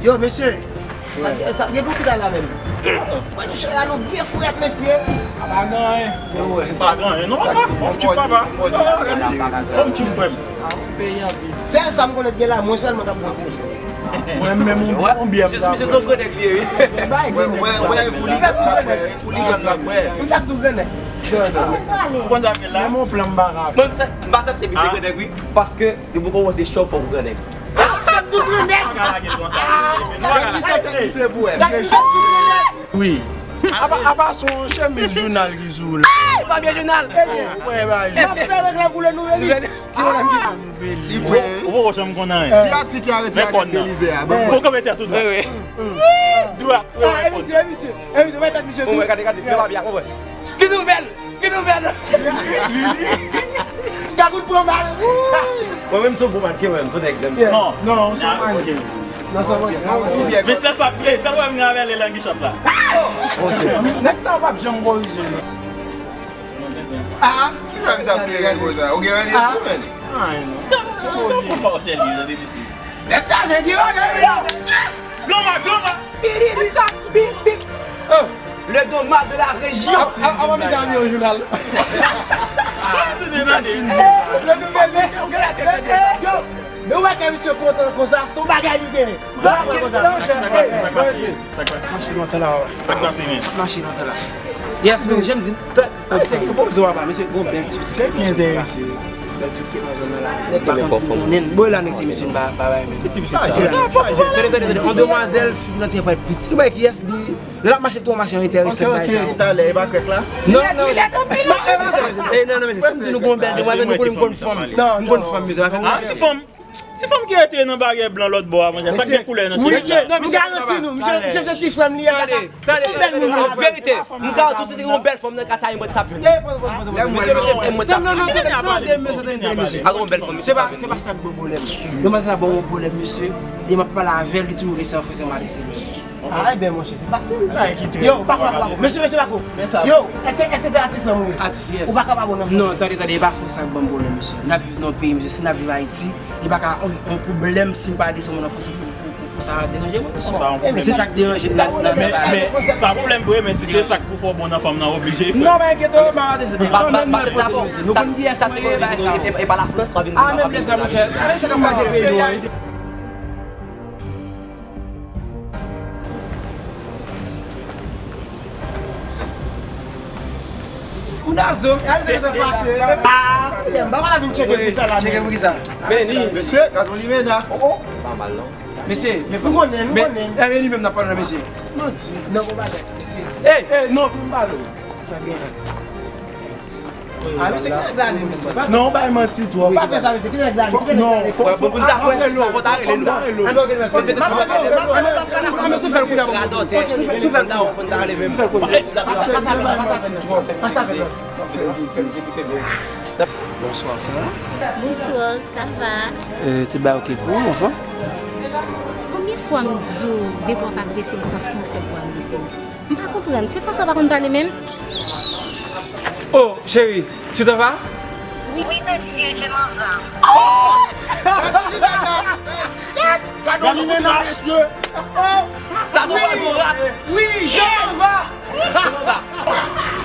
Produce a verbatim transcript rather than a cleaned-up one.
Yo, mesye, sa, sa gen pou pita la menm. Mwen, mesye, la nou byen frèt, mesye. A pa gen anyen. Se vre. Pa gen anyen. Non, papa, fò m tchip, papa. Fò m tchip, frè m. Sèl sa m konnen gen la, mwen sèlman k ap bwè ti, mesye. Mwen menm, yon byè m ta bwè. Misye se yon grannèg li ye, wi. Bay grannèg. Wè, wè, pou li gad la bwè, pou li gad la bwè. M fè tou grannèg. Ou konn sa m ye la? Men mon plan m pa ka fè. Mwen, m pa aksepte misye grannèg, wi, paske depi w kòmanse cho, fò w grannèg. Fè tou grannèg. Pa ka lage konsa. Pa ka lage. Misye bwè. Wi. Apa, apa se yon chemiz jounal ki sou ou la? Ey, pa byen jounal. Ebyen, wè, bay. M ap fè regle pou le nouvelis. Ki moun ki nouvelis? Ou poko janm konn anyen. Ki atik ki arete a Belize a? Fòk ou mete tout dwat. Wi, wi. Dwat. Ah, e misye, e misye. E misye, mete misye tou. Gade, gade, gade, gade. Ki nouvèl? Ki nouvèl? Li, li. Gagout pran bal. Mwen menm, se yon bon mannequin, mwen menm, se yon nèg, mwen. Non. Non, se yon mannequin. Non, se yon mannequin. Men sèl sa k vle, sèl wè m gen avè l, e langi chòt la. Nèg sa yo p ap janm korije, non. Ah. Ki sa m t ap klere konsa? Ou gen randevou sou men? Ay, non. Sa w pou fè, chèlbè, randevou isit. Tèt chaje, gen bagay la. Granma, granma. Piriri sa, bip, bip. Oh, le granma de la région. A, a, avan misye ale yon jounal. Kòmsi te tande. Le nouvel, yo, men ou wè ke misye kontan konsa, se yon bagay li genyen. Bravo konsa. Sa k pase, sa k pase, sa k pase? Machin lontan la. Sa k pase, men? Machin lontan la. Yes, men, jan m di, Ay, se bon, se papa, mesye, gon bèl ti pitit. Bèl ti pitit nan zòn nan la. Nèg pa konn ti konnen. Bon, la nèg te mesye ba ba bay men. Ti pitit sa. Tande, tande, tande. On demwazèl, figi nan ti pral piti. Ou bay kiyès li? Lè l ap mache tou, mache enterese bay sa. Talè, e pa krèk la? Non, non. Non, non, mesye, si m di nou gon bèl demwazèl, nou konnen m konn fanm. M konn fanm, mesye. Ah, ti fanm. Ti fanm ki rete nan baryè blan lòt bò a, monchè, sa k gen koulè nan cheve. Mesye, m garanti nou, misye, misye se ti frè m li ye, papa. Tande, tande, an verite, m ka di w si te gen yon bèl fanm nan katay mwen t ap vini. Mesye, mesye, mwen t ap vini. Tande, mesye, tande, tande, mesye. Pa gen yon bèl fanm, mesye. Se pa, se pa sa k ban m pwoblèm. Demwazèl sa ban m yon pwoblèm, mesye. Lè m ap pale avè l, li toujou rete san fè, san mare, se mwen. Ah, ebyen, monchè, se fasil. Yo, Bako, Bako. Mesye, mesye, Bako. Yo, èske, èske se a ti frè m ou ye? Atis, yes. Ou pa ka pa bon nan franse? Non, tande, tande, e pa franse a k ban m pwoblèm, mesye. N ap viv nan yon peyi, mesye, si n ap viv Ayiti, li pa ka yon, yon pwoblèm si m pa desann nan franse pou, pou, pou, pou sa deranje mwen, mesye. Se sa k deranje m nan, nan men sa. Men, sa pwoblèm vre, men si se sa k pou fè w bon nan fanm nan, oblije, frè. Non, pa enkyete w, pa rate se tan menm nan franse, mesye. Nou konn kiyès mwen ye, bagay sa. E pa lafrans, pa vin. Ah, menm lè sa, monchè. Sa, se nan pase peyi nou an. M ta zo. Ah, m pa wè la vin tcheke pou sa la, tcheke pou ki sa? Mesye, gad yon limena. Oh, oh. Pa mal, non. Mesye, men fò. M konnen, m konnen. E, men li menm n ap pale la, mesye. Manti. Non, bon bagay, mesye. Ey! Ey, non, pou m pale w. Sa byen. Ah, mesye, ki nèg la li, mesye? Non, bay manti twòp. Pa fè sa, mesye, ki nèg la li? Ki nèg la li? Fò, fò, fò n ta kwè, fò n ta rele l. An nou rele l. An nou tou fè l kounye a. Radòtè. Tou fè l kounye a. Fò n ta rele menm. Pase, pase avè l, pase avè l. Bonswa, sa va? Bonsoir, ça va? Euh, tout bagay ok pou ou, anfòm? Konbyen fwa m di w depi w ap adrese m, se an fransè pou w adrese m? M pa konprann. Se franse w pa konn pale menm? Oh, chérie, tu t'en vas? Oui, monsieur, je m'en vais. Oh! Gad yon limena, mesye! Oh! Gad yon limena, mesye! Oui, je m'en vais! Je m'en vais.